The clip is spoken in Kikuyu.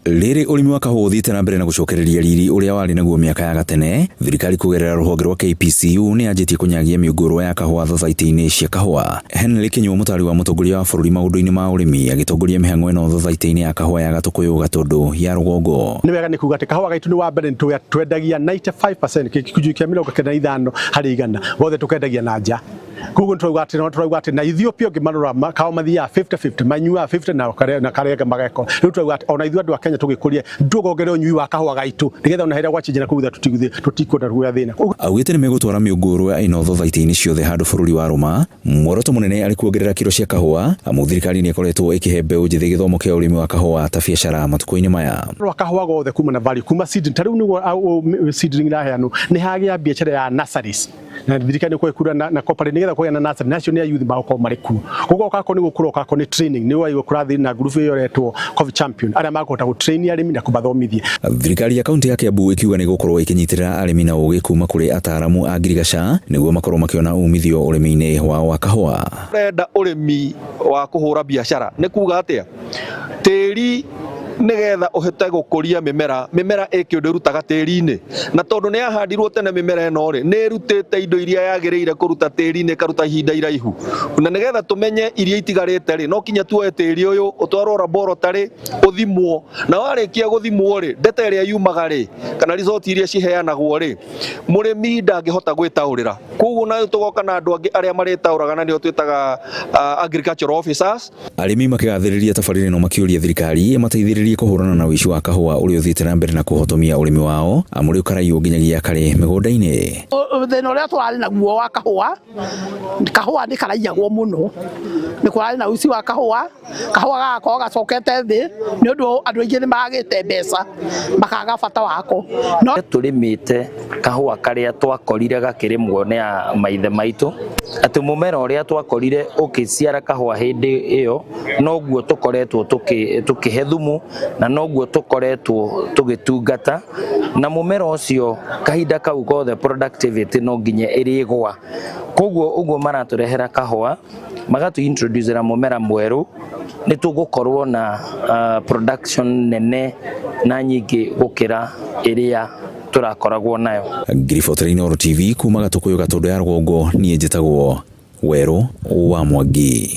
Rĩrĩ ũrĩmi wa kahũa ũthiĩte na mbere na gũcokereria riri ũrĩa warĩ naguo mĩaka ya gatene, thirikari kũgerera rũhonge rwa KPCU nĩ yanjĩtie kũnyagia mĩũngũrwa ya kahũa thothaitĩ-inĩ cia kahũa. Henry Kĩnyua, mũtaari wa mũtongoria wa bũrũri maũndũ-inĩ ma ũrĩmi, agĩtongoria mĩhang'o ĩno thothaitĩ-inĩ ya kahũa ya Gatũkũyũ Gatũndũ ya rũgongo. Nĩ wega nĩ kuga atĩ kahũa gaitũ nĩ wa mbere nĩ twendagia 95%, gĩcunjĩ kĩa 95 harĩ igana gothe tũkendagia na nja. Koguo tũrauga atĩ no tũrauga atĩ na Ethiopia ũngĩmarora kao mathiaga 50-50, manyuaga 50 na karĩa na karĩa angĩ mageko. Rĩu tũrauga atĩ ona ithuĩ andũ a Kenya tũgĩkũria tũgongerere ũnyui wa kahũa gaitũ nĩgetha ona hĩrĩa gwachenjia na kũu thutha tũtikwenda kũgĩa thĩna. Augĩte nĩ megũtwara mĩũngũrwa ĩno thothaitĩ-inĩ ciothe handũ bũrũri wa rũma, muoroto mũnene arĩ kuongerera kiro cia kahũa, amu thirikari nĩ ĩkoretwo ĩkĩhe mbeũ njĩthĩ gĩthomo kĩa ũrĩmi wa kahũa ta biacara matukũ-inĩ maya. Rwa kahũa gothe kuma na value kuma seedling, ta rĩu nĩguo seedling iraheanwo nĩ hagĩa biacara ya nurseries na thirikari nĩ kwekura na corporate nĩgetha kũgĩa na nursery nacio nĩ youth magũkorwo marĩ kuo. Koguo okakorwo nĩ gũkũra, okakorwo nĩ training nĩ waigua kũrathiĩ na group ĩyo ĩretwo Coffee Champion arĩa makũhota gũ train arĩmi na kũmathomithia. Thirikari ya kaunti ya Kiambu ĩkiuga nĩ gũkorwo ĩkĩnyitĩrĩra arĩmi na ũgĩ kuma kũrĩ ataaramu a ngirigaca nĩguo makorwo makĩona umithio ũrĩmi-inĩ wao wa kahũa. Ũrenda ũrĩmi wa kũhũra biacara nĩ kuga atĩa? Tĩri nĩgetha ũhote gũkũria mĩmera, mĩmera ĩ kĩũndũ ĩrutaga tĩri-inĩ, na tondũ nĩ yahandirwo tene mĩmera ĩno rĩ, nĩ ĩrutĩte indo iria yagĩrĩire kũruta tĩri-inĩ ĩkaruta ihinda iraihu, na nĩgetha tũmenye iria itigarĩte rĩ, no kinya tuoe tĩri ũyũ ũtwarwo laboratory ũthimwo, na warĩkia gũthimwo rĩ, data ĩrĩa yumaga rĩ, kana result iria ciheanagwo rĩ, mũrĩmi ndangĩhota gwĩtaũrĩra. Koguo na tũgoka na andũ angĩ arĩa marĩtaũraga na nĩo twĩtaga agricultural officers. Arĩmi makĩgathĩrĩria tabarĩra ĩno makĩũria thirikari ĩmateithĩrĩrie kũhũrana na ũici wa kahũa ũrĩa ũthiĩte na mbere na kũhotomia ũrĩmi wao, amu rĩu karaiywo nginyagia karĩ mĩgũnda-inĩ. Thĩna ũrĩa tũrarĩ naguo wa kahũa, kahũa nĩ karaiyagwo mũno, nĩ kũrarĩ na ũici wa kahũa, kahũa gagakorwo gacokete thĩ nĩ ũndũ andũ aingĩ nĩ magĩte mbeca makaga bata wako. No tũrĩmĩte kahũa karĩa twakorire gakĩrĩmwo nĩ a maithe maitũ, atĩ mũmera ũrĩa twakorire ũkĩciara kahũa hĩndĩ ĩyo noguo tũkoretwo tũkĩhe thumu na noguo tũkoretwo tũgĩtungata na mũmera ũcio kahinda kau gothe productivity no nginya ĩrĩgwa. Koguo ũguo maratũrehera kahũa magatũ introducera mũmera mwerũ nĩ tũgũkorwo na production nene na nyingĩ gũkĩra ĩrĩa tũrakoragwo nayo. Ngiribotera Inooro TV kuma Gatũkũyũ Gatũndũ ya rũgongo, niĩ njĩtagwo Werũ wa Mwangi.